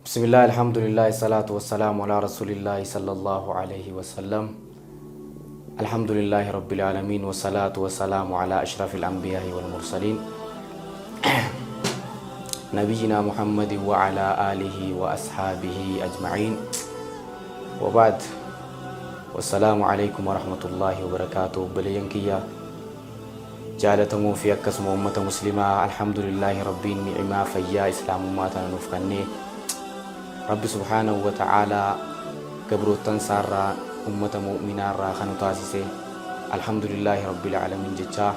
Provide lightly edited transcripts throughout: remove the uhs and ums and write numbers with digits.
Bismillah, alhamdulillah, salatu wassalamu ala rasulillahi sallallahu alayhi wasallam. Alhamdulillahi rabbil alamin, wassalatu wassalamu ala ashrafil anbiya'i wal mursalin. Nabiyyina Muhammadin wa ala alihi wa ashabihi ajma'in. Wa ba'd. Wassalaamu alaykum wa rahmatullahi wa barakatuh. Obboleeyyan kiyya jaalatamoo fi akkasuma ummata muslimaa, alhamdulillaahi, Rabbiin ni'imaa fayyaa islaamummaa tana nuuf kannee, Rabbi subhaanahu wa ta'aalaa gabroottan isaarraa ummata mu'minaarraa kan nu taasise, alhamdulillaahi rabbil aalamiin jechaa,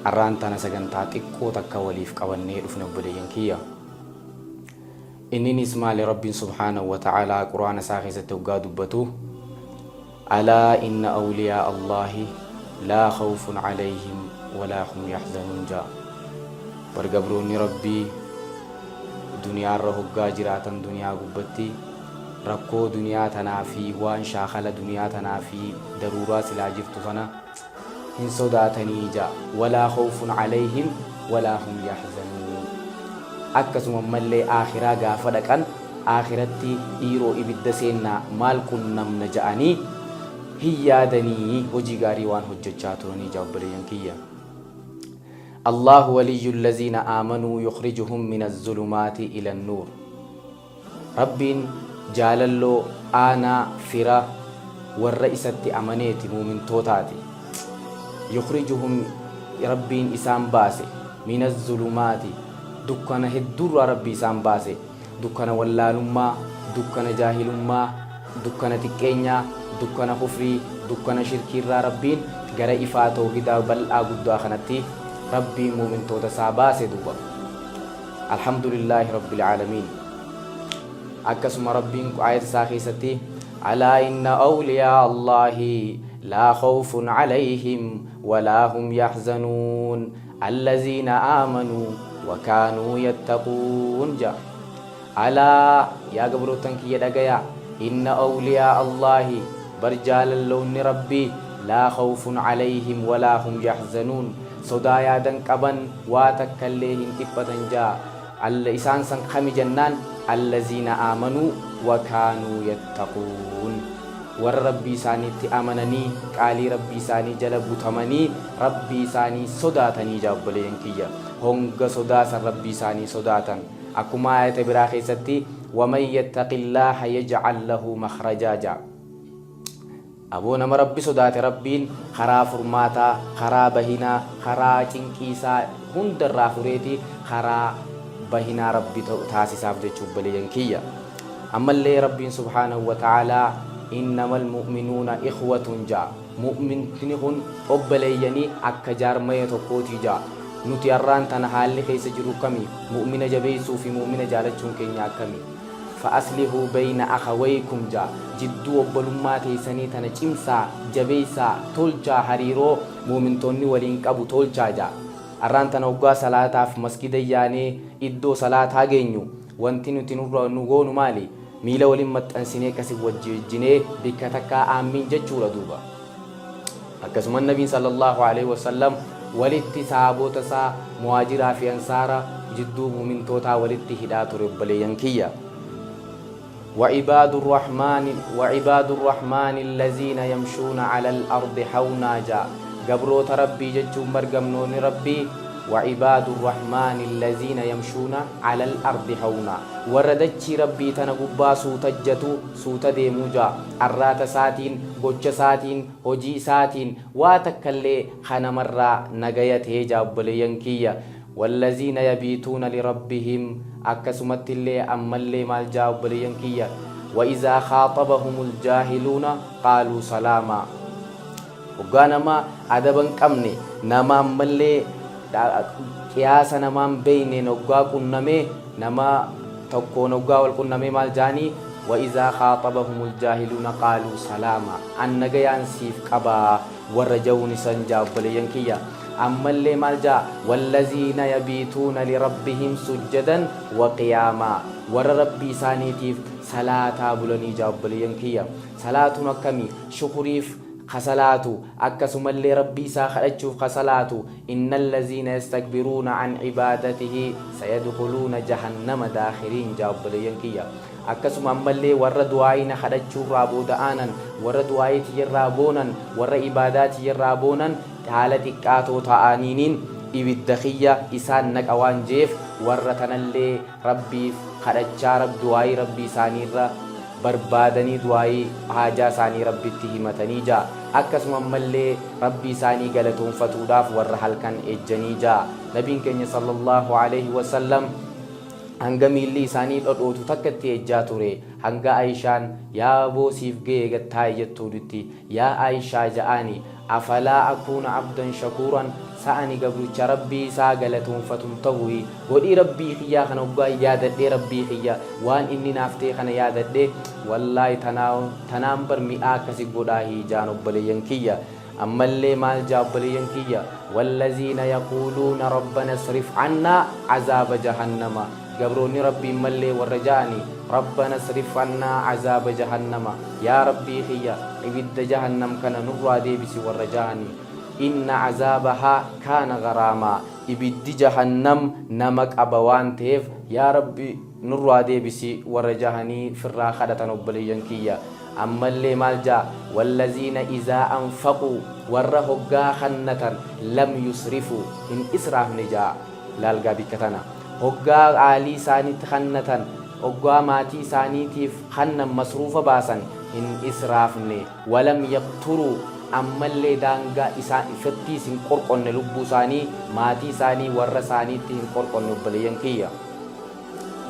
arraan tana sagantaa xiqqoo takka waliif qabannee dhufne, obboleeyyan kiyya. Inninis maali? Rabbiin subhaanahu wa ta'aalaa quraana isaa keessatti hoggaa dubbatu, "Alaa inna awliyaa Allaahi laa khawfun calayhim walaa hum yaxzanuun" ja'a. Bar gabroonni Rabbii duniyaarra hoggaa jiraatan, duniyaa gubbatti rakkoo duniyaa tanaa fi waan shaakala duniyaa tanaa fi daruuraa silaa jirtu tana hin sodaatanii ja'a. Walaa khawfun calayhim walaa hum yaxzanuun. Akkasuma ammallee aakhiraa gaafa dhaqan, aakhiratti dhiiroo ibidda seennaa, maal qunnamna ja'anii hin yaadanii, hojii gaarii waan hojjachaa turanii ja'a, obboleeyyan kiyya. Allahu waliyyu allaziina aamanuu yukhrijuhum mina azzulumaati ila annuur. Rabbiin jaalalloo aanaa fira warra isatti amaneeti, mu'mintootaati. Yukhrijuhum, Rabbiin isaan baase, mina azzulumaati, dukkana hedduurraa Rabbi isaan baase, dukkana wallaalummaa, dukkana jaahilummaa, dukkana xiqqeenyaa, dukkana kufrii, dukkana shirkiirraa Rabbiin gara ifaa tawhidaa bal'aa guddaa kanatti Rabbiin mu'mintoota isaa baase duuba. Alhamdulillaahi rabbil aalamiin. Akkasuma Rabbiin aayata isaa keessatti, "Alaa inna awliyaa Allaahi laa khawfun alayhim walaa hum yaxzanuun allaziina aamanuu wa kaanuu yattaquun" ja'a. Alaa, yaa gabroottan kiyya dhagayaa, inna awliyaa Allaahi, bar jaalalloonni Rabbii, laa khawfun alayhim walaa hum yaxzanuun, sodaa yaadan qaban, waa takkallee hin dhiphatan ja'a. Alla isaan san kami jennaan, allaziina aamanuu wa kaanuu yattaquun, warra Rabbii isaaniitti amananii, qaalii Rabbii isaanii jala butamanii, Rabbii isaanii sodaatanii ja'a, obboleeyyan kiyya. Honga sodaa san Rabbii isaanii sodaatan. Akkuma aayata biraa keessatti, "Waman yattaqillaaha yaj'al lahu makhrajaa" ja'a. Aboo, nama Rabbi sodaate Rabbiin karaa furmaataa, karaa bahinaa, karaa cinqii isaa hundarraa fureeti karaa bahinaa Rabbi taasisaaf jechuu, obboleeyyan kiyya. Ammallee Rabbiin subhaanahu wa ta'aalaa "Innamal mu'minuuna ikhwatun" ja'a. Mu'mintni kun obboleeyyanii akka jaarmaya tokkootii ja'a. Nuti arraan tana haalli keessa jirru kami? Mu'mina jabeessuu fi mu'mina jaalachuun keenya akkami? "Fa'aslihuu bayna akhawaykum" ja'a. Jidduu obbolummaa teessanii tana cimsaa, jabeessaa, tolchaa, hariiroo mu'mintoonni waliin qabu tolchaa ja'a. Arraan tana hoggaa salaataaf masgida yaanee iddoo salaataa geenyu, wanti nuti nurra nu goonu maali? Miila waliin maxxansinee kasi wajjinee bikka takkaa aammiin jechuudha duuba. Akkasuma Nabiin sallallahu alaihi wasallam walitti sahaabota isaa muhaajiraa fi ansaara jidduu mu'mintootaa walitti hidhaa ture, obboleeyyan kiyya. وعباد الرحمن الذين يمشون على الأرض هونا جا. Gabroota Rabbii jechuun margamnoonni Rabbii, وعباد الرحمن الذين يمشون على الأرض هونا, warra dachii Rabbii tana gubbaa suutajjatu, suuta deemuu jaa. Arraata isaatiin, gocha isaatiin, hojii isaatiin waa takkallee kanamarraa nagaya ta'ee jaa, obboleeyyan kiyya. والذين يبيتون لربهم, akkasumatti illee ammallee maal jaa, obboleeyyan kiyya? وإذا خاطبهم الجاهلون قالوا سلاما. Hoggaa nama adaba hin qabne, nama ammallee qiyaasa namaan beeyneen hoggaa qunnamee, nama tokkoon hoggaa wal qunnamee maal jaanii? وإذا خاطبهم الجاهلون قالوا سلاما, an nagayaan siif qabaa warra jawun isan jaa, obboleeyyan kiyya. Ammallee maal jaa? والذين يبيتون لربهم سجدا وقياما, warra Rabbii isaaniitiif salaataa bulanii jaa, obboleeyyan kiyya. Salaatuun akkamii? Shukuriif kasalaatu, akkasumallee Rabbii isaa kadhachuuf kasalaatu. إن الذين يستكبرون عن عبادته سيدخلون جهنم داخرين jaa, obboleeyyan kiyya. Akkasuma ammallee warra du'aa'ii na kadhachuurraa booda aanan, warra du'aa'ii tiyyarraa boonan, warra ibaadaa tiyyarraa boonan haala xiqqaatoo ta'aniiniin ibidda kiyya isaan naqa waan je'eef, warra tanallee Rabbiif kadhachaa Rab du'aa'ii Rabbii isaaniirra barbaadanii du'aa'ii haajaa isaanii Rabbitti himatanii ja'a. Akkasuma ammallee Rabbii isaanii galatoonfatuudhaaf warra halkan ejjanii ja'a. Nabiin keenya sallallaahu aleyhi wasallam hanga miilli isaanii dhodhootu takka itti ejjaa ture. Hanga Aayishaan yaa aboo siif gaye gad taa'i jettuunitti, Yaa Aayishaa ja'aani, Afalaa akuuna abdan shakuuran, sa ani gabricha Rabbii isaa galatoonfatu hin tahuyi? Godhii Rabbii kiyyaa kana hoggaan yaadadhee Rabbii kiyya waan inni naaf ta'e kana yaadadhe, wallaahi tanaan bar mi'aa akkasi godhaahi ja'an obboleeyyan kiyya. Ammallee maal ja'a obboleeyyan kiyya? Wallaziina yaquuluuna rabbana srif cannaa azaaba jahannama. Gabroonni Rabbii ammallee warra ja'ani, Rabbana srif cannaa azaaba jahannama. Yaa Rabbii kiyya ibidda jahannam kana nurraa deebisi warra ja'ani. Inna azaabahaa kaana garaamaa. Ibiddi jahannam nama qaba waan ta'eef yaa Rabbi nurraa deebisi warra ja'anii firraa kadhatan obboleeyyan kiyya. Ammallee maal ja'a? Wallaziina izaa anfaquu, warra hoggaa khannatan, lam yusrifuu, hin israafne ja'a. Laal gaa bikka tana. Hoggaa aalii isaaniitti khannatan, hoggaa maatii isaaniitiif khannan masruufa baasan hin israafne. Walam yaqturuu, ammallee daangaa isaa ifattiis hin qorqonne lubbuu isaanii, maatii isaanii, warra isaaniitti hin qorqonne obboleeyyan kiyya.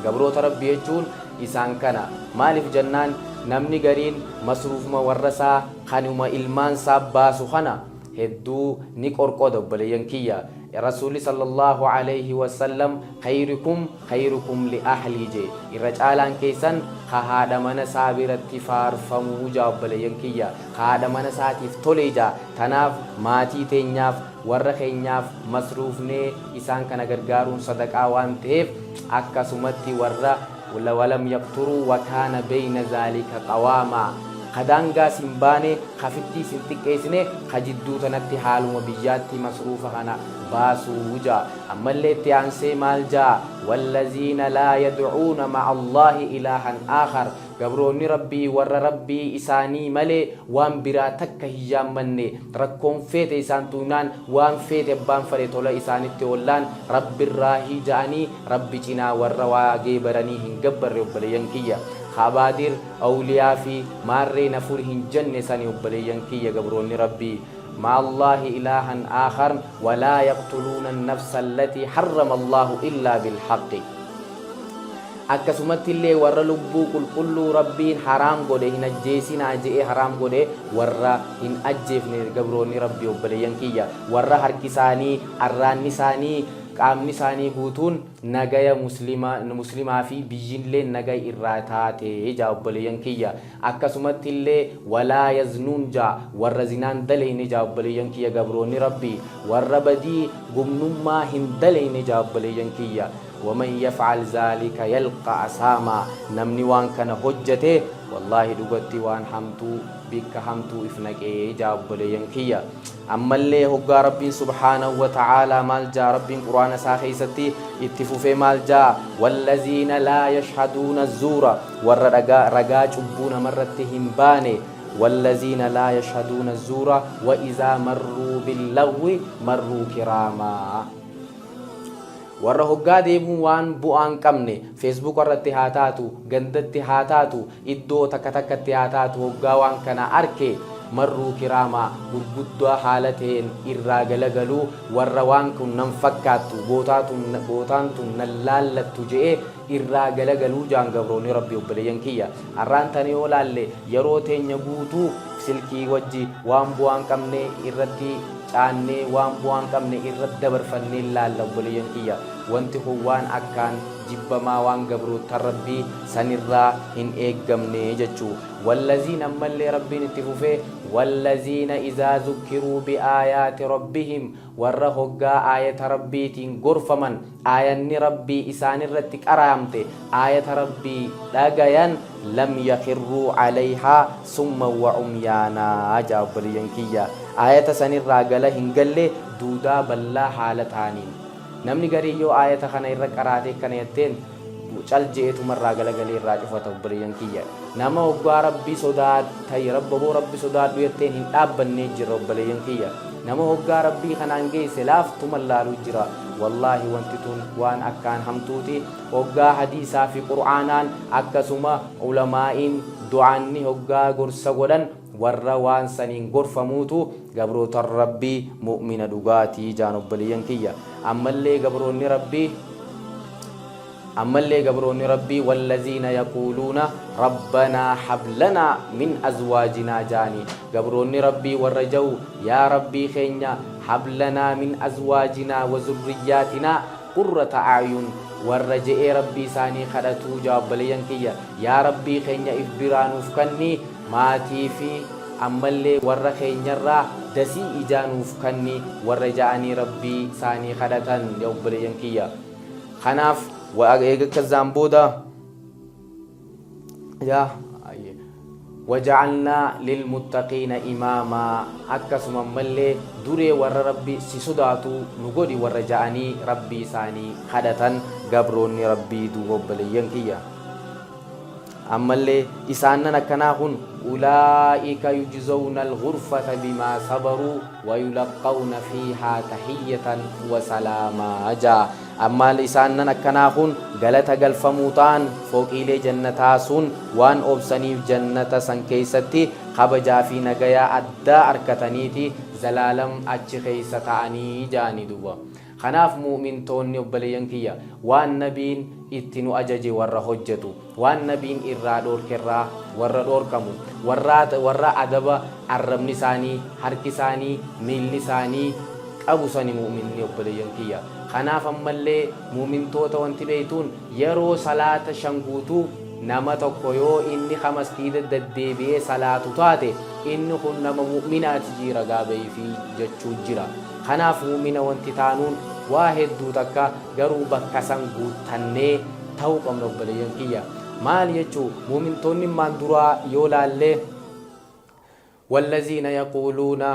Gabroota Rabbii jechuun isaan kana. Maaliif jennaan namni gariin masruufuma warra isaa kanuma ilmaan isaa baasu kana hedduu ni qorqoda obboleeyyan kiyya. Rasuulli sallallaahu aleyhi wasallam khayrikum khayrukum li ahlii jee. Irra caalaan keessan ka haadha mana isaa biratti faarfamu jaa obboleeyyan kiyya. Ka haadha mana isaatiif tole jaa. Tanaaf maatii teenyaaf warra keenyaaf masruufnee isaan kana gargaaruun sadaqaa waan ta'eef, akkasumatti warra walam yaqturuu wakaana beyna zaalika qawaamaa, ka daangaas hin baane, ka fittiis hin xiqqeessine, ka jidduu tanatti haaluma biyyaatti masruufa kana baasuu ja'a. Ammallee itti aansee maal ja'a? Wallaziina laa yad'uuna ma'a Allaahi ilaahan aakhar. Gabroonni Rabbii warra Rabbii isaanii malee waan biraa takka hin yaammanne, rakkoon feete isaan tuynaan, waan feete abbaan fadhe tola isaanitti oollaan, Rabbirraahi ja'anii Rabbi cinaa warra waa geebaranii hin gabbarre obboleeyyan kiyya. Khabaadir, awliyaa fi maarree na furi hin janne sani obboleeyyan kiyya gabroonni Rabbii. Ma'allaahi ilaahan aakhar walaa yaqtuluuna annafsa allatii harrama Allaahu illaa bilhaqqi. Akkasumattillee warra lubbuu qulqulluu Rabbiin haraam godhe hin ajjeesinaa je'ee haraam godhe warra hin ajjeefne gabroonni Rabbii obboleeyyan kiyya. Warra harki isaanii, arraanni isaanii, qaamni isaanii guutuun nagaya muslima muslimaa fi biyyilleen nagaya irraa taate ja'a obboleeyyan kiyya. Akkasumattillee walaa yaznuun ja'a warra zinaan daleyne ja'a obboleeyyan kiyya gabroonni Rabbii. Warra badii gumnummaa hin daleyne ja'a obboleeyyan kiyya. Waman yaf'al zaalika yalqa asaamaa, namni waan kana hojjate wallaahi dhugatti waan hamtuu bikka hamtuu if naqee jaa obboleeyyan kiyya. Ammallee hoggaa Rabbiin subhaanahu wa ta'aalaa maal jaa? Rabbiin qur'aana isaa keessatti itti fufee maal jaa? Wallaziina laa yashhaduuna zuura, warra dhagaa ragaa cubbuu namarratti hin baane, wallaziina laa yashhaduuna zuura wa izaa marruu billagwi marruu kiraamaa. Warra hoggaa deemuun waan bu'aa hin qabne, Facebook irratti haa taatu, gandatti haa taatu, iddoo takka takkatti haa taatu, hoggaa waan kana arke marruu kiraamaa gurguddaa haala ta'een irraa galagaluu, warra waan kun nan fakkaattu, bootaan tun nan laallattu je'ee irraa galagaluu ja'an gabroonni Rabbii obboleeyyan kiyya. Arraan tana yoo laalle yeroo teenya guutuu silkii wajji waan bu'aa hin qabne irratti caannee, waan bu'aa hin qabne irra dabarfannee laalla obboleeyyan kiyya. Wanti kun waan akkaan jibbamaa, waan gabroottan Rabbii sanirraa hin eeggamne jechu. Wallaziina, ammallee Rabbiin itti fufee, wallaziina izaa zukkiruu bi'aayaati Rabbihim, warra hoggaa aayata Rabbiitiin gorfaman, aayanni Rabbii isaanirratti qara'amte, aayata Rabbii dhagayan, lam yakhirruu calayhaa summan wa cumyaanaa ja'a obboleeyyan kiyya. Aayata sanirraa gala hin galle duudaa ballaa haala ta'aniin. Namni gariin yoo aayata kana irra qaraatee akkana jetteen, Cal je'eetuma irraa galagalee irraa cufata obboleeyyan kiyya. Nama hoggaa Rabbi sodaatay Rabbi aboo Rabbi sodaadhu jetteen hin dhaabbannee jirra obboleeyyan kiyya. Nama hoggaa Rabbii kanaan geesse laaftuman laaluu jira. Wallaahi wanti tun waan akkaan hamtuuti. Hoggaa hadiisaa fi qur'aanaan akkasuma ulamaa'iin du'aanni hoggaa gorsa godhan warra waan saniin gorfamuutu gabrootan Rabbii mu'mina dhugaatii jaan obboleeyyan kiyya. Ammallee gabroonni Rabbii Ammallee gabroonni Rabbii wallaziina yaquuluuna Rabbanaa hablanaa min azwaajinaa ja'ani. Gabroonni Rabbii warra ja'u yaa Rabbii keenya hablanaa min azwaajinaa wa zurriyyaatinaa qurrata a'yun warra je'ee Rabbii isaanii kadhatuu ja'a obboleeyyan kiyya yaa Rabbii keenya if biraa nuuf kanni maatii fi ammallee warra keenyarraa dasii ijaa nuuf kanni warra ja'anii Rabbii isaanii kadhatan ya obboleeyyan kiyya. Kanaaf wa eega kazzaan booda yaa waja'alnaa lilmuttaqiina imaamaa akkasuma ammallee duree warra Rabbi si sodaatu nu godhi warra ja'anii Rabbii isaanii kadhatan gabroonni Rabbii duuba obboleeyyan kiyya. Ammallee isaannan akkanaa kun ulaa'ika yujzawna al-ghurfata bimaa sabaruu wa yulaqqawna fiihaa tahiyyatan wa salaamaa ja'a. Ammaal isaannan akkanaa kun galata galfamuu ta'an fooqiilee jannataa sun waan obsaniif jannata san keessatti kabajaa fi nagaya addaa arkataniiti zalaalam achi keessa ta'anii ja'ani duuba. Kanaaf mu'mintoonni obboleeyyan kiyya waan nabiin itti nu ajaje warra hojjatu, waan nabiin irraa dhoorkerraa warra dhoorkamu, warraa warra adaba arrabni isaanii, harki isaanii, miilli isaanii qabu sani mu'minni obboleeyyan kiyya. Kanaaf ammallee mu'mintoota wanti beeytuun yeroo salaata 5 guutuu nama tokko yoo inni ka masgiida daddeebi'ee salaatu taate inni kun nama mu'minaati jii ragaa bayiifii jechuu jira. Kanaaf mu'mina wanti taanuun waa hedduu takka garuu bakka san guuttannee ta'uu qabna obboleeyyan kiyya. Maal jechuu mu'mintoonnimmaan duraa yoo laalle wallaziina yaquuluuna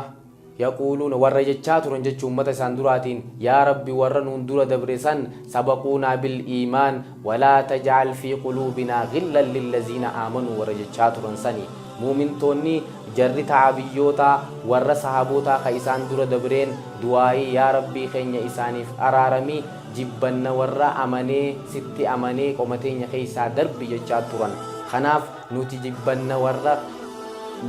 yaquuluuna warra jechaa turan jechuu ummata isaan duraatiin yaa Rabbi warra nuun dura dabre san sabaquunaa bil iimaan walaa taj'al fii quluubinaa ghillan lillaziina aamanuu warra jechaa turan sani. Mu'mintoonni jarri ta'abiyyootaa warra sahaabootaa ka isaan dura dabreen du'aa'ii yaa Rabbii keenya isaaniif araarami jibbanna warra amanee sitti amanee qoma teenya keessaa darbi jechaa turan. Kanaaf nuti jibbanna warra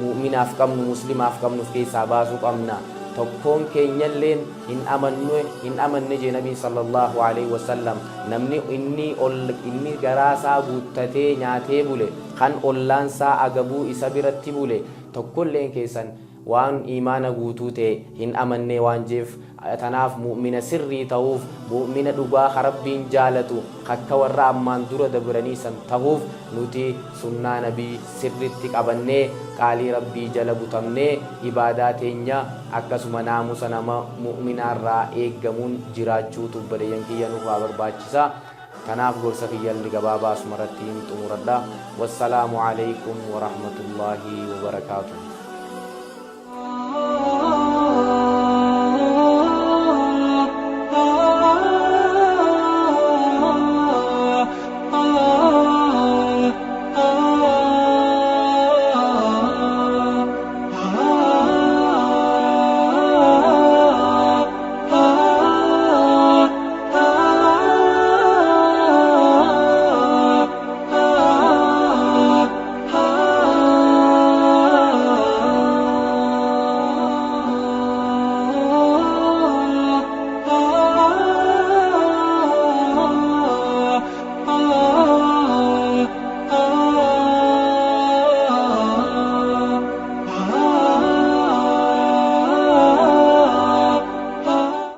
mu'minaaf qabnu muslimaaf qabnu uf keessaa baasuu qabna. Tokkoon keenyalleen hin amanne hin amanne jee Nabiin sallallaahu aleyhi wasallam namni inni ol inni garaa isaa guuttatee nyaatee bule Kan ollaansaa agabuu isa biratti bule tokkolleen keessan waan iimaana guutuu ta'e hin amannee waan jeef tanaaf mu'mina sirrii tahuuf mu'mina dhugaa ka Rabbiin jaalatu kakka warra ammaan dura dabranii san tahuuf nuti sunnaa nabii sirritti qabannee qaalii Rabbii jala butamnee ibaadaa teenya akkasuma naamusa nama mu'minaarraa eeggamuun jiraachuutu obboleeyyan kiyya nurraa barbaachisa. Tanaaf gorsa kiyyalli gabaabaa asumarrattiin xumuradha. Wassalaamu Aleeykum Warahmatullaahi Wabarakaatuh.